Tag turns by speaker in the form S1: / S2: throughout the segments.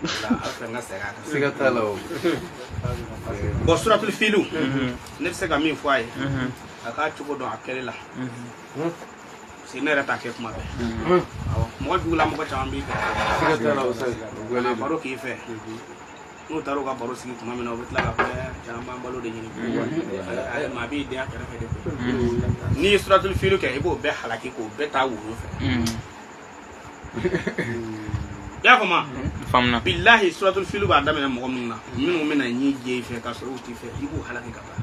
S1: A fɛ n ka segin a kan.
S2: Siga t'a la o.
S1: Bon, suratul filu, ne bɛ se ka min fɔ a ye, a k'a cogo dɔn a kɛli la, parce que ne yɛrɛ t'a kɛ kuma bɛɛ. Awɔ, mɔgɔ jugula, mɔgɔ caman b'i fɛ.
S2: Siga t'a la o sa. O
S1: Ka
S2: gɛlɛn.
S1: baro k'i fɛ, n'u taara u ka baro sigi tuma min na, u bɛ tila k'a fɔ cɛ, an b'an balo de ɲini. Ayi, maa b'i den a kɛrɛfɛ de koyi. N'i ye suratul filu kɛ, i b'o bɛɛ halaki k'o bɛɛ taa woro fɛ. I y'a faamu?
S3: Faamuna.
S1: Bilahi, suratul filu b'a daminɛ mɔgɔ minnu na, minnu bɛna ɲi jɛ i fɛ k'a sɔrɔ u t'i fɛ, i b'u halaki ka taa.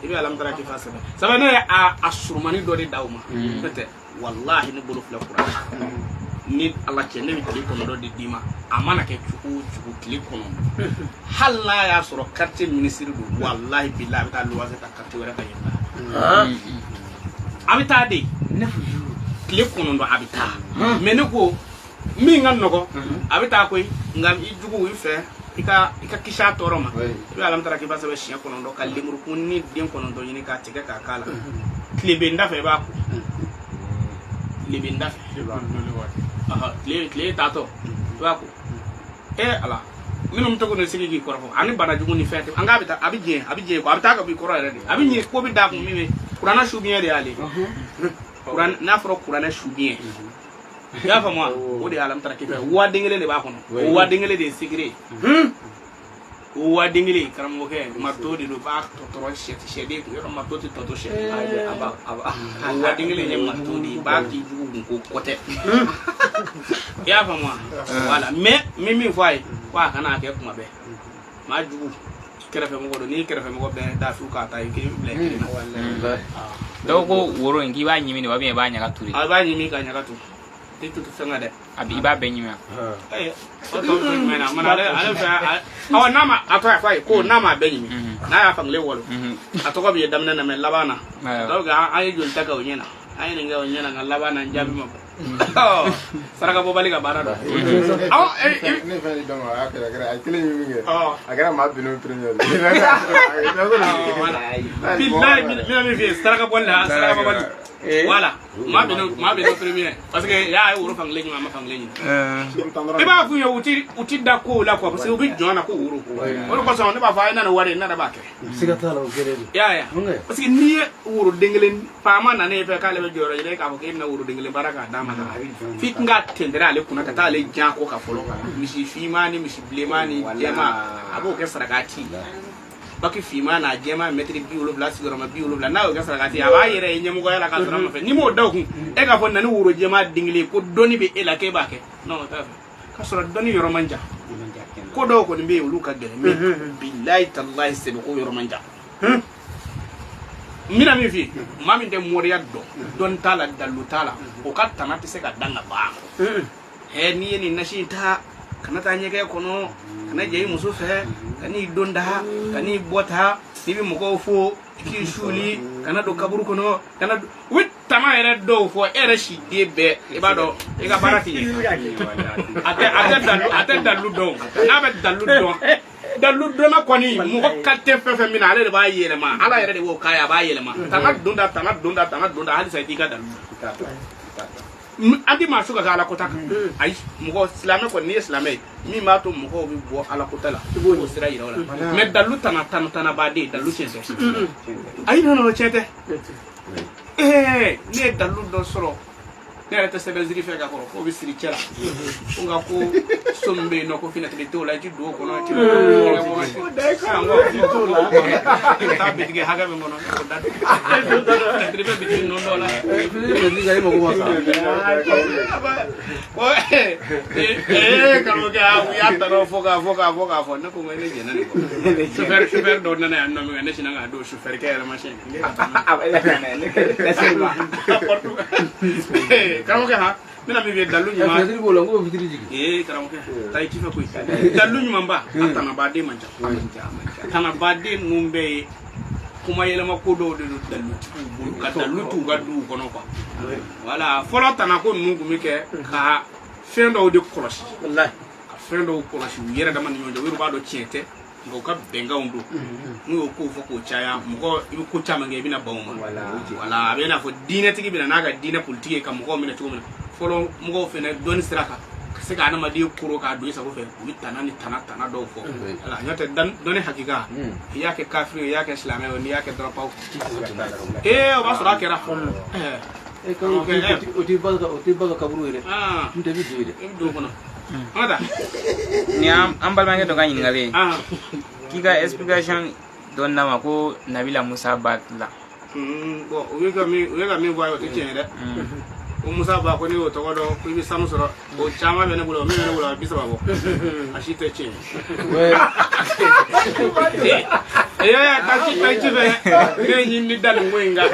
S1: I bɛ alamutara k'i fa sɛbɛn sɛbɛn. Ne ye a surumani dɔ de d'aw ma. N'o tɛ, walahi, ne bolo filɛ kuran ni Ala cɛ, ne bɛ tile 9 de d'i ma. A mana kɛ cogo o cogo, tile 9, hali n'a y'a sɔrɔ quartier ministre don, walahi bilahi, a bɛ taa luwanse ta quartier wɛrɛ ka yen bila. A bɛ taa de, tile 9 a bɛ taa. Mais ne ko min ka nɔgɔ, a bɛ taa koyi, nka i jugu i fɛ, i ka kisi a tɔɔrɔ ma, i bɛ alamutara k'i b'a sɛbɛn siɲɛ 9, ka lemurukun ni den 9 ɲini k'a tigɛ k'a k'a la. Tileben da fɛ i b'a ko, tileben da fɛ. Ɔhɔ, tile taatɔ i b'a ko. Ala, minnu bɛ to k'u sigi k'i kɔrɔfɔ ani banajugu ni fɛn tɛ, an k'a bɛ taa, a bɛ diɲɛ, a bɛ diɲɛ ko a bɛ taa ka bɔ i kɔrɔ yɛrɛ de, a bɛ ɲɛ ko bɛ d'a kun. Min bɛ kuranɛ su biɲɛ de y'ale kuran n'a fɔra kuranɛ su biɲɛ, i y'a faamu wa? O de ye alamutara k'i fɛ. Waa den kelen de b'a kɔnɔ. O waa den kelen de ye secret ye. O waa den kelen, karamɔgɔkɛ, marteau de don, b'a tɔtɔrɔ sɛden kun yɔrɔ, marteau tɛ tɔtɔ sɛden. O waa den kelen ye marteau de ye, i b'a k'i jugu kun ko kɔtɛ. I y'a faamu wa? Voilà. Mais n bɛ min fɔ a ye, ko a kana kɛ kuma bɛɛ. Maa jugu kɛrɛfɛmɔgɔ don, n'i kɛrɛfɛmɔgɔ bɛɛ da fiyewu k'a ta i k'i bila i kelen na.
S3: Dɔw ko woro in, k'i b'a ɲimi de wa, i b'a ɲaga turi?
S1: A b'a ɲimi ka ɲaga to tɛ tutu fɛn kan dɛ.
S3: A bi i b'a bɛɛ ɲimi wa?
S1: Ee, o tɔ bɛ to jumɛn na? Mana ale fɛ, awɔ, n'a ma a tɔ, a fɔ a ye ko n'a ma bɛɛ ɲimi, n'a y'a fankelen walo, a tɔgɔ bɛ ye daminɛ na, mais laban na. Donc an ye joli ta kɛ o ɲɛ na, an ye nin kɛ o ɲɛ na, nka laban na n jaabi ma bɔ. Saraka bɔbali ka baara don. Awɔ.
S4: Ne fɛn dɔn, a y'a kɛ, a kɛra a ye kelen min kɛ, a kɛra maa bin'o premier.
S1: Voilà, bilahi, n bɛna min f'i ye saraka bɔli la, saraka bɔbali, voilà, maa bin'o premier, parce que y'a ye woro fankelen ɲimi, a ma fankelen ɲimi. I b'a f'u ye, u ti da kow la quoi, parce que u bɛ jɔn na ko woro. O de kosɔn ne b'a fɔ a ye na ni wari ye, ne yɛrɛ b'a kɛ.
S2: Siga t'a la, o kɛlen don.
S1: I y'a ye? Parce que n'i ye woroden kelen, faama nana e fɛ k'ale bɛ jɔyɔrɔ ɲini, k'a fɔ k'e bɛna woroden kelen baara k'a d'a ma, f'i kun ka tɛntɛrɛ ale kunna ka taa ale jan kɔ ka fɔlɔ, misi finman ni misi bilenman ni jɛman, a b'o kɛ sarakati. Baki finman n'a jɛman, mɛtiri 70, sigiyɔrɔma 70, n'a y'o kɛ sarakati, a b'a yɛrɛ ye ɲɛmɔgɔya la k'a sɔrɔ a ma fɛ. N'i m'o da o kun, e k'a fɔ na ni woro jɛman den kelen ko dɔnni bɛ e la k'e b'a kɛ, non, o t'a fɛ k'a sɔrɔ dɔnni yɔrɔ man jan. Ko dɔw kɔni bɛ yen, olu ka gɛlɛn, mais bilayi talayi, sɛbɛ ko yɔrɔ man jan. N bɛna min f'i ye, maa min tɛ moriya dɔn, dɔnni t'a la, dalilu t'a la, o ka tana tɛ se ka dan ka ban. Ɛ, n'i ye nin nasi in ta, kana taa ɲɛgɛn kɔnɔ, kana jɛ i muso fɛ, ka n'i don da, ka n'i bɔ ta, n'i bɛ mɔgɔw fo k'i suli, kana don kaburu kɔnɔ, kana u bɛ tama yɛrɛ dɔw fɔ e yɛrɛ si den bɛɛ, i b'a dɔn i ka baara tɛ ɲɛ. A tɛ dalilu dɔn. N'a bɛ dalilu dɔn, dalilu dɔnna kɔni, mɔgɔ qualité fɛn fɛn min na, ale de b'a yɛlɛma. Ala yɛrɛ de b'o k'a ye, a b'a yɛlɛma. Tana don da, tana don da, tana don da, halisa i t'i ka dalilu dɔn. An ti maa su ka kɛ ala kota kan. Ayi, mɔgɔ silamɛ kɔni, n'i ye silamɛ ye, min b'a to mɔgɔw bɛ bɔ ala kota la, i b'o sira yira o la. Mais dalilu tana tana tanabaden, dalilu tiɲɛ tɛ. Ayi, non non, tiɲɛ tɛ. Ne ye dalilu dɔ sɔrɔ, ne yɛrɛ tɛ sɛbɛn ziri fɛ ka kɔrɔ k'o bɛ siri cɛ la ko, nka ko so min bɛ yen nɔ, ko finɛtiri t'o la, i ti don o kɔnɔ, i ti don o kɔnɔ, i bɛ taa bitigi hakɛ min kɔnɔ, ne k'o da finɛtiri bɛ bitigi ninnu dɔw la.
S2: Finɛtiri ka i mago ma sa.
S1: Ko karamɔgɔkɛ, u y'a ta dɔrɔn fo k'a fɔ k'a fɔ k'a fɔ. Ne ko n ko ne jɛnna nin kɔ. Chauffeur dɔw nana yan nɔ min kɛ, ne sinna k'a don chauffeur kɛ yɛrɛ ma siɲɛ. Karamɔgɔkɛ, han, n bɛna min f'i ye, dalilu ɲuman.
S2: Finɛtiri b'o la, n ko bɛ fitiri jigin.
S1: Karamɔgɔkɛ, taa i ci fɛ koyi. Dalilu ɲumanba, a tanabaden man ca. Tanabaden ninnu bɛɛ ye kuma yɛlɛma ko dɔw de don dalilutigiw bolo, ka dalilu t'u ka duw kɔnɔ quoi. Voilà, fɔlɔ tanako ninnu tun bɛ kɛ ka fɛn dɔw de kɔlɔsi, ka fɛn dɔw kɔlɔsi u yɛrɛ dama ni ɲɔgɔn cɛ. U yɛrɛ b'a dɔn tiɲɛ tɛ, nka u ka bɛnkanw don. N'u y'o kow fɔ k'o caya, mɔgɔ i bɛ ko caman kɛ, i bɛna ban o ma. Voilà, a bɛ i n'a fɔ diinɛtigi bɛna n'a ka diinɛ politiki ye ka mɔgɔw minɛ cogo min na. Fɔlɔ mɔgɔw fɛnɛ, dɔnni sira kan, se ka adamaden koro k'a don i sago fɛ, u bɛ tana ni tana tana dɔw fɔ. Ala n'o tɛ dɔnni hakika, i y'a kɛ kafiri ye, i y'a kɛ silamɛ ye, n'i y'a kɛ dɔrɔn paw, ee o b'a sɔrɔ a kɛra.
S2: O t'i ba ka kaburu ye dɛ. N tɛ bi don ye dɛ.
S1: I bɛ don o kɔnɔ. An ka taa.
S3: Ni an balimakɛ dɔ ka ɲininkali ye, k'i ka explication dɔ d'a ma ko Nabila Musa ba la.
S1: Bon, u ye ka min fɔ a ye, o tɛ tiɲɛ ye dɛ. Ko Musa ba, ko ne y'o tɔgɔ dɔn ko i bɛ sanu sɔrɔ, o caman bɛ ne bolo, min bɛ ne bolo a bɛ 30 bɔ, a si tɛ tiɲɛ ye. Ee taa ci fɛ, ne ye ɲinini da nin ko in kan.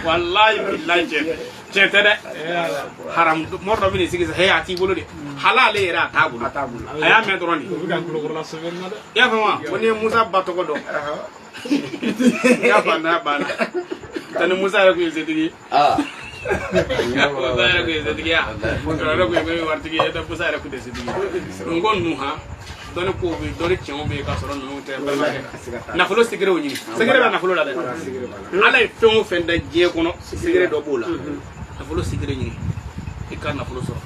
S1: Walayi bilayi, tiɲɛ tɛ dɛ. Haram mɔgɔ dɔ bɛ n'i sigi sisan, he a t'i bolo de, hal'ale yɛrɛ a t'a bolo, a y'a mɛn dɔrɔn de. I y'a faamu wa? Ko n'i ye Musa ba tɔgɔ dɔn, i y'a faamu n'a banna. Tani Musa yɛrɛ kun ye setigi ye. Musa yɛrɛ kun ye setigi ye. Yɔrɔ kun ye waritigi ye, Musa yɛrɛ kun tɛ setigi ye. Nin ko ninnu han, dɔnni kow bɛ yen, dɔnni tiɲɛw bɛ yen k'a sɔrɔ ninnu tɛ balimakɛ. Nafolo segerew ɲini, segere bɛ nafolo la dɛ. Ala ye fɛn o fɛn da diɲɛ kɔnɔ, segere dɔ b'o la. Nafolo segere ɲini, i ka nafolo sɔrɔ.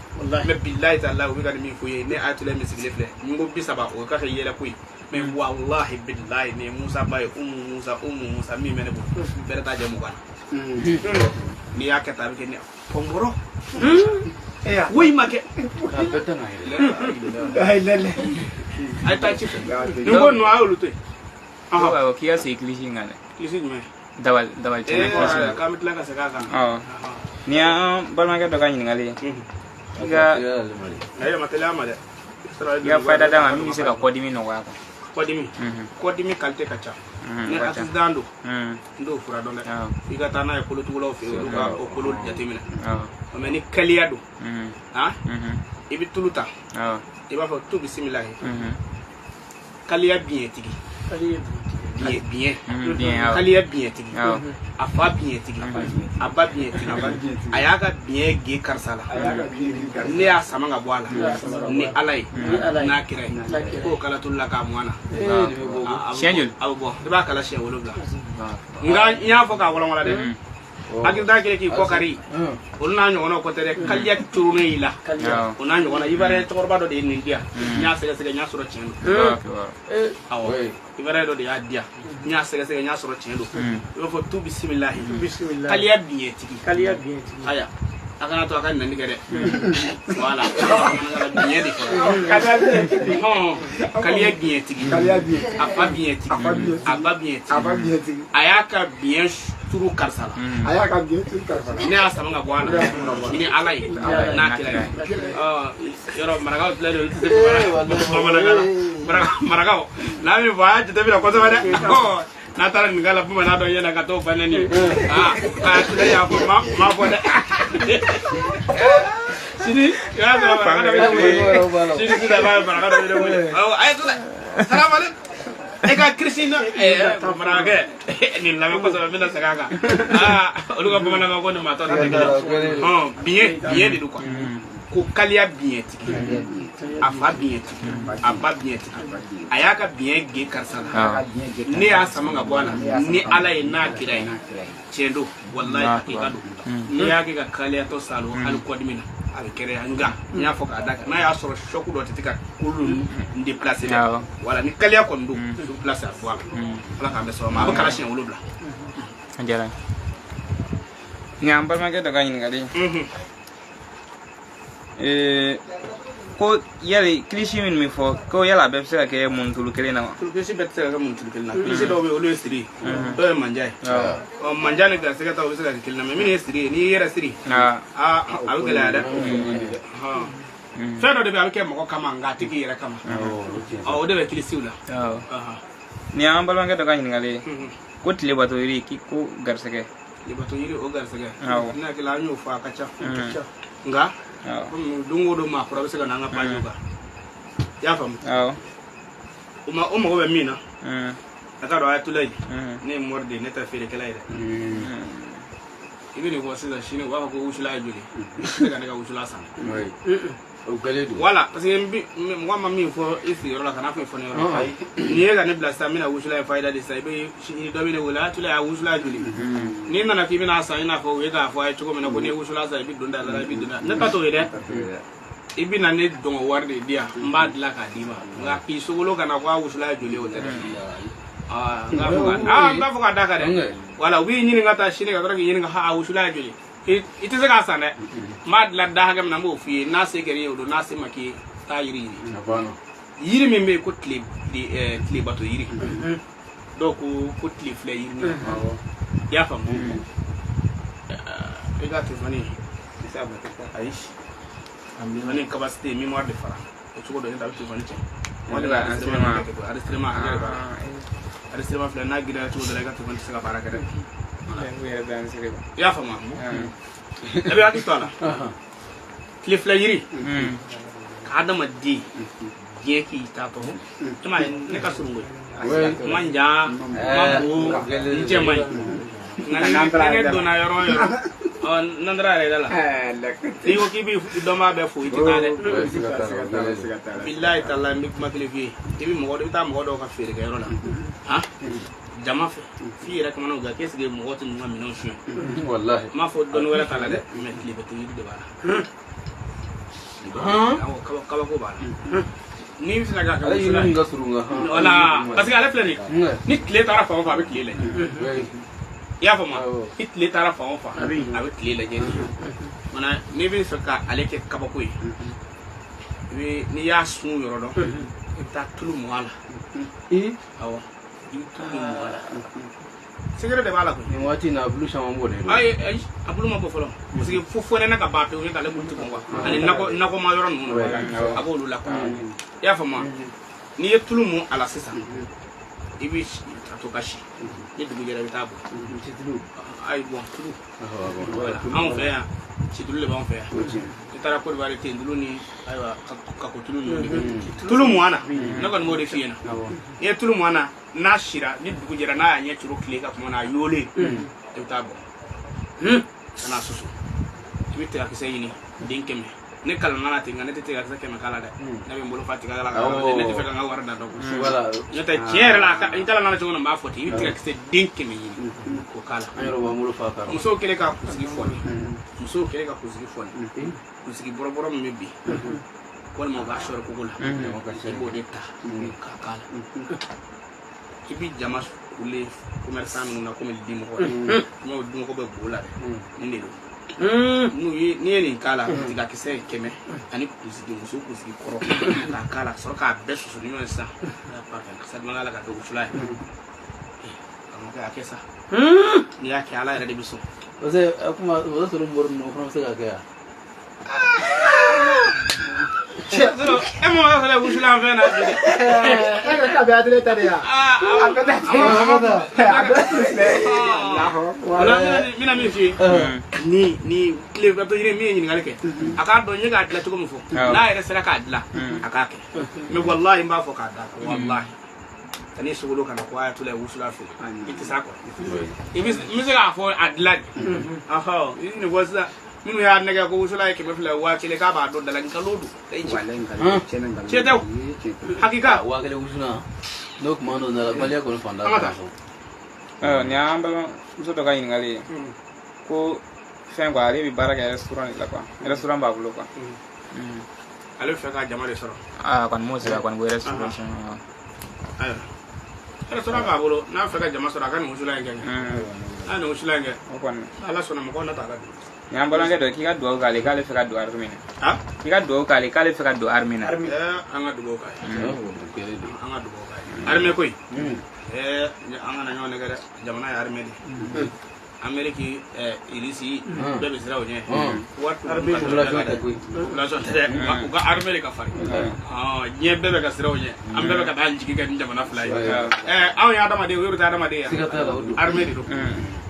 S1: Mais bilayi taala, u bɛ ka nin min fɔ i ye, ne Ayatollah min sigilen filɛ, n ko 30, o ka kɛ yɛlɛ ko ye. Mais walahi bilayi, nin ye Musa ba ye, Umu Musa, Umu Musa min bɛ ne bolo, bɛrɛ t'a jɛ 20 na. N'i y'a kɛ tan, a bɛ kɛ ni pɔnpɔrɔ. Woyi ma kɛ. A ye taa ci fɛ. Nin ko ninnu, a y'olu to yen.
S3: Awɔ, k'i ka segin kilisi in kan dɛ.
S1: Kilisi jumɛn?
S3: Dabali cɛnna kilisi.
S1: K'an bɛ tila ka segin a kan.
S3: Awɔ. Nin y'an balimakɛ dɔ ka ɲininkali ye. I ka
S1: Ayi, ma teliya ma dɛ.
S3: I ka fayida d'a ma min bɛ se ka kɔdimi nɔgɔya quoi.
S1: Kɔdimi. Kɔdimi qualité ka ca. Ni accident don, n t'o fura dɔn dɛ. I ka taa n'a ye kolotugulaw fɛ yen, olu ka o kolo jateminɛ. Mais ni kaliya don, i bɛ tulu ta, i b'a fɔ tu bisimilahi. Kaliya biɲɛtigi. Biɲɛ. Kaliya biɲɛtigi. A fa biɲɛtigi. A ba biɲɛtigi. A y'a ka biɲɛ ge karisa la. Ne y'a sama ka bɔ a la. Ni Ala ye, n'a kira ye. K'o kala tulu la k'a mɔn na.
S3: Siɲɛ joli?
S1: A bɛ bɔ. I b'a kala siɲɛ 7. Nka n y'a fɔ k'a walanwalan dɛ. Hakilita kelen k'i kɔ kari, olu n'a ɲɔgɔnnaw ko tɛ dɛ. Kaliya turunnen i la, o n'a ɲɔgɔnna. Ivoirien cɛkɔrɔba dɔ de ye nin di yan, n y'a sɛgɛsɛgɛ, n y'a sɔrɔ tiɲɛ don. Awɔ, Ivoirien dɔ de y'a di yan, n y'a sɛgɛsɛgɛ, n y'a sɔrɔ tiɲɛ don. I b'a fɔ tu bisimilahi, kaliya biɲɛtigi. Aya, a kana to a ka nani kɛ dɛ. Voilà, biɲɛ de fɔra. Kaliya biɲɛtigi, a fa biɲɛtigi, a ba biɲɛtigi, a y'a ka biɲɛ turu karisa la. Ne y'a sama ka bɔ a la ni Ala ye, n'a kira ye. Yɔrɔ marakaw filɛ nin ye, olu tɛ se bamanankan na. Marakaw n'a min fɔ, a y'a jateminɛ kosɛbɛ dɛ. N'a taara nin k'a la, bamanan dɔ ɲɛna ka t'o fa nɛni. Aa, a y'a fɔ, ma fɔ dɛ. Sini i b'a sɔrɔ maraka dɔ bɛ ne wele. Sini sisan i b'a ye maraka dɔ bɛ ne wele. Awɔ, a ye to dɛ. Salamu aleykum. E ka kirisi na marakakɛ nin lamɛn kosɛbɛ, n bɛna segin a kan. Aa, olu ka bamanankan ko nin maa tɔ tɛ kelen ye. Biɲɛ de don quoi. Ko kaliya biɲɛtigi, a fa biɲɛtigi, a ba biɲɛtigi, a y'a ka biɲɛ ge karisa la, ne y'a sama ka bɔ a la ni Ala ye, n'a kira ye. Tiɲɛ don, walayi hakika don. N'i y'a kɛ ka kaliyatɔ salo hali kɔdimi na, a bɛ kɛnɛya. Nka n y'a fɔ k'a da kan, n'a y'a sɔrɔ choc dɔ tɛ ka kolo ninnu déplacer dɛ. Wala ni kaliya kɔni don, i bɛ place a bɔ a la. Ala k'an bɛɛ sɔrɔ ma, a bɛ kala siɲɛ 7.
S3: A diyara n ye. Nin y'an balimakɛ dɔ ka ɲininkali ye. Ko yali kilisi minnu bɛ fɔ, ko yala a bɛɛ bɛ se ka kɛ mɔnitulu kelen na wa?
S1: Kilisi bɛɛ tɛ se ka kɛ mɔnitulu kelen na. Kilisi dɔw bɛ yen, olu ye siri ye, dɔw ye manja ye. Ɔ, manja ni garisɛgɛ ta, o bɛ se ka kɛ kelen na. Mais min ye siri ye, n'i y'i yɛrɛ siri, aa, a bɛ gɛlɛya dɛ. Fɛn dɔ de bɛ yen, a bɛ kɛ mɔgɔ kama, nka a tɛ k'i yɛrɛ kama. Ɔ, o de bɛ kilisiw la.
S3: Nin y'an balimakɛ dɔ ka ɲininkali ye. Ko tilebato yiri, k'i ko garisɛgɛ.
S1: Tilebato yiri, o garisɛgɛ. Ne hakili la, an y'o fɔ, a ka ca. Nka komi don o don maa kura bɛ se ka na an ka page kan, i y'a faamu? O ma, o mago bɛ min na, a ka dɔn Ayatollah, ne ye mori de ye, ne tɛ feerekɛla ye dɛ. I bɛ nin fɔ sisan, sini u b'a fɔ ko wusula ye joli, i tɛ se ka ne ka wusula san. Voilà, parce que mɔgɔ ma min fɔ i sigiyɔrɔ la kana fɔ i fɔ ne yɔrɔ n'i ye ka ne bila sisan n bɛna wusulan in fayida de sisan i bɛ dɔ bɛ ne wele a tula a wusulan joli n'i nana k'i bɛna san i n'a fɔ u ye k'a fɔ a ye cogo min na ko n'i ye wusulan san i bɛ don da la i bɛ don da ne ta t'o ye dɛ i bɛ na ne dɔngɔ wari de di yan n b'a dilan k'a d'i ma nka k'i sogolo ka na ko a wusulan ye joli o tɛ dɛ n b'a fɔ k'a da kan dɛ voilà u b'i ɲininka taa sini ka sɔrɔ k'i ɲininka a wusulan ye joli i tɛ se k'a san dɛ n b'a dilan da hakɛ min na n b'o f'i ye n'a se kɛr'i ye o don n'a se ma k'i ye taa yiri ɲini yiri min bɛ yen ko tilebato yiri dɔw ko tile filɛ yiri i y'a faamu i ka telefɔni ayi telefɔni capacité mémoire de fara o cogo dɔ ne ta a bɛ telefɔni tiɲɛ enregistrement hakɛ de b'a la enregistrement filɛ n'a girinya cogo dɔ la i ka telefɔni tɛ se ka baara kɛ dɛ i y'a faamu i bɛ hakili to a la tile fila yiri ka adamaden diɲɛ k'i taatɔ e m'a ye ne ka surun koyi n ma jan n ma bon n cɛ man ɲi nka ni ne donna yɔrɔ o yɔrɔ nandara yɛrɛ da la n'i ko k'i b'i dɔnbaa bɛɛ fo i tɛ taa dɛ bilayi taala n bɛ kuma kelen f'i ye i bɛ mɔgɔ i bɛ taa mɔgɔ dɔw ka feerekɛyɔrɔ la han jama fɛ f'i yɛrɛ kamana gan k'e sigi mɔgɔ tɛ ninnu ka minɛnw suɲɛ n m'a fɔ dɔnni wɛrɛ t'a la dɛ mɛ tile bɛ to yiri de b'a la awɔ kabako b'a la n'i bɛ se ka kɛ wusulan ye voilà parce que ale filɛ nin ye ni tile taara fan o fan a bɛ tile lajɛ i y'a faamu ni tile taara fan o fan a bɛ tile lajɛ mana n'i bɛ fɛ ka ale kɛ kabako ye i bɛ n'i y'a sun yɔrɔ dɔn i bɛ taa tulu mɔ a la awɔ i bɛ tulu mɔ a la secret de b'a la koyi.
S2: Nin waati in na a bulu caman b'o de don.
S1: Ayi ayi a bulu ma bɔ fɔlɔ parce que fo fɔnɛnɛ ka ban pewu ne t'ale bulu ti bɔn quoi ani nakɔma yɔrɔ ninnu a b'olu la quoi i y'a faamu n'i ye tulu mun a la sisan i bɛ a to ka si ni dugu jɛra i bɛ taa bɔ. Ayi bɔn tulu anw fɛ yan situlu de b'anw fɛ yan i taara Côte d'Ivoire tentulu ni ayiwa kakotulu ninnu de bɛ tulu mugan na ne kɔni b'o de f'i ɲɛna n'i ye tulu mugan na n'a sira ni dugu jɛra n'a y'a ɲɛ coro tile ka kuma na a yoolen i bɛ taa bɔ ka n'a susu i bɛ tigakisɛ ɲini den 100 ne kalanna na ten nka ne tɛ tigakisɛ 100 k'a la dɛ ne bɛ n bolo fa tiga la ne tɛ fɛ ka n ka wari da dɔn n'o tɛ tiɲɛ yɛrɛ la n kalanna na cogo min na n b'a fɔ ten i bɛ tigakisɛ den 100 ɲini k'o k'a la musow kɛlen ka kunsigi fɔni musow kɛlen ka kunsigi fɔni kunsigi bɔrɔbɔrɔ min bɛ bin walima u b'a sɔri kogo la i b'o de ta k'a k'a la i bɛ jama wuli commerçant ninnu na komi dimɔgɔ n'o dimɔgɔ bɛ bo la dɛ nin de don n'u ye n'i ye nin k'a la tigakisɛ 100 ani kunsigi muso kunsigi kɔrɔ k'a k'a la ka sɔrɔ k'a bɛɛ susu ni ɲɔgɔn ye sisan kasa duman k'a la ka kɛ wusulan ye karamɔgɔkɛ a kɛ sa n'i y'a kɛ ala yɛrɛ de bɛ sɔn.
S2: Parce que a kuma o y'a sɔrɔ mori ninnu o fana bɛ se ka kɛ yan.
S1: E ma sɔrɔ wusulan fɛn na bi dɛ.
S4: E ka kabi atelier ta de ya. A bɛɛ tɛ. A bɛɛ tɛ.
S1: Wala n bɛna min f'i ye ni tile bato yiri min ye ɲininkali kɛ a k'a dɔn n ye k'a dilan cogo min fɔ n'a yɛrɛ sera k'a dilan a k'a kɛ mais walahi n b'a fɔ k'a d'a kan walahi kan'i sogolo ka na ko a y'a tula wusulan feere i tɛ s'a kɔrɔ i bɛ n bɛ se k'a fɔ a dilan de ɔhɔ i nin fɔ sisan minnu y'a nɛgɛ ko wusulan ye 200 1000 k'a b'a dɔn da la nkalon don tiɲɛ tɛ o hakika
S2: 1000 wusulan n'o tun b'an dɔn da la baliya kɔni fan da.
S1: An ka taa.
S3: Nin y'an balimamuso dɔ ka ɲininkali ye ko fɛn quoi ale bɛ baara kɛ restaurant de la quoi restaurant b'a bolo quoi.
S1: Ale bɛ fɛ ka jama de sɔrɔ.
S3: Aa kɔni m'o sɛbɛn a kɔni ko restaurant.
S1: Ayiwa restaurant b'a bolo n'a fɛ ka jama sɔrɔ a ka nin wusulan in kɛ n'a ye nin wusulan in kɛ
S3: o kɔni
S1: ala sɔnna mɔgɔw na ta a ka dun.
S3: Nin y'an balimakɛ dɔ ye k'i ka dugawu k'ale k'ale fɛ ka don armée na. K'i ka dugawu k'ale k'ale fɛ ka don armée na.
S1: An ka dugawu k'a ye. An ka dugawu k'a ye. Armée ko in. An kana ɲɔgɔn nɛgɛ dɛ jamana ye armée de ye. Amérique Russie bɛɛ bɛ siran o ɲɛ. Wari population tɛ dɛ u ka armée de ka farin. Diɲɛ bɛɛ bɛ ka siran o ɲɛ an bɛɛ bɛ ka taa jigi kɛ ni jamana fila ye. Anw ye adamaden o yɛrɛ tɛ adamaden ye armée de don.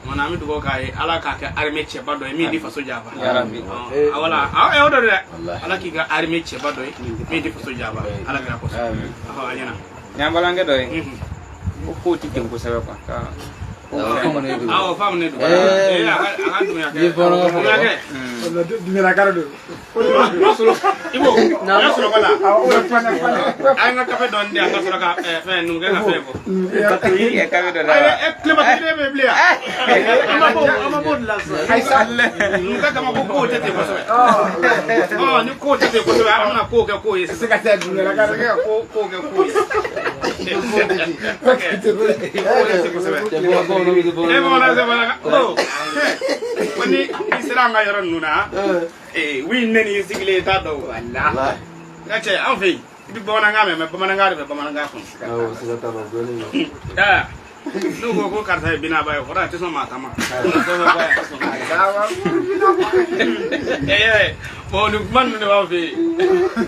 S1: Mana an bɛ dugawu k'a ye ala k'a kɛ armée cɛba dɔ ye min tɛ faso janfa. Wala o don dɛ ala k'i ka armée cɛba dɔ ye min tɛ faso janfa ala kɛra kosɔn. A ɲɛna.
S3: Nin y'an balimakɛ dɔ ye ko kow tɛ ten kosɛbɛ quoi ka
S2: Awɔ, faamu ne don.
S1: Awɔ, faamu ne don.
S2: Eh.
S1: Ee, a ka dunya kɛ.
S2: I ye bamanankan fɔ.
S1: Dunya kɛ.
S4: Dunyalakari don.
S1: I b'o n ka sɔrɔ la. An ka kafe dɔɔni di yan ka sɔrɔ ka fɛn numukɛ ka fɛn fɔ.
S3: I ka bɛ dɔ la
S1: Ayi,
S3: wa?
S1: Tilema kelen bɛ bilen yan. An ma b'o de la sisan.
S4: Ayisa.
S1: Numukɛ kama ko kow tɛ ten kosɛbɛ. Ɔ, ni kow tɛ ten kosɛbɛ, an bɛna kow kɛ kow ye
S4: Se
S1: sisan.
S4: ka tɛ dunyalakari.
S1: Ka ko kow kɛ kow ye. Kow tɛ ten kosɛbɛ.
S2: Cɛ bamananw bɛ se
S1: E
S2: bamanankan
S1: bamanan se bamanankan ko ko ni i sera an ka yɔrɔ ninnu na, ee, wi ne ni sigilen i t'a dɔn walahi.
S2: Walahi.
S1: N ka cɛ, an fɛ yen, i bɛ bamanankan mɛn, mais bamanankan de bɛ bamanankan kɔnɔ.
S2: Awɔ, siga t'a la, dɔɔnin don.
S1: Aa, n'u ko ko karisa ye binaba ye, o kɔrɔ ye a tɛ sɔn maa ta ma. Sɔfɛba ye, a tɛ sɔn maa ta ma. Ee, bon, nin kuma ninnu de b'aw fɛ yen.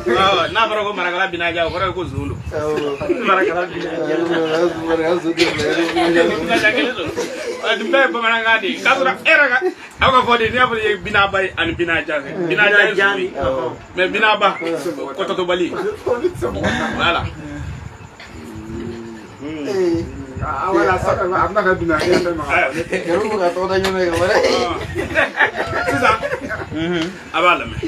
S1: Awɔ, n'a fɔra ko marakala binaja, o kɔrɔ ye ko zon don.
S2: Awɔ.
S1: Marakala binaja.
S2: Marakala zo tɛ fila ye.
S1: Binaja kelen don. Nin bɛɛ ye bamanankan de ye. K'a sɔrɔ e yɛrɛ ka aw ka fɔ de, n'i y'a fɔ i ye binaba ye ani binaja, binaja ye zon ye.
S2: Awɔ.
S1: Mais binaba, kɔtɔtɔbali. Voilà.
S4: Wala a bɛna kɛ dunyalakari ye ma.
S2: Kɛrɛfɛ bɛ ka tɔgɔ da ɲɔgɔn kan wɛrɛ.
S1: Sisan, a b'a lamɛn.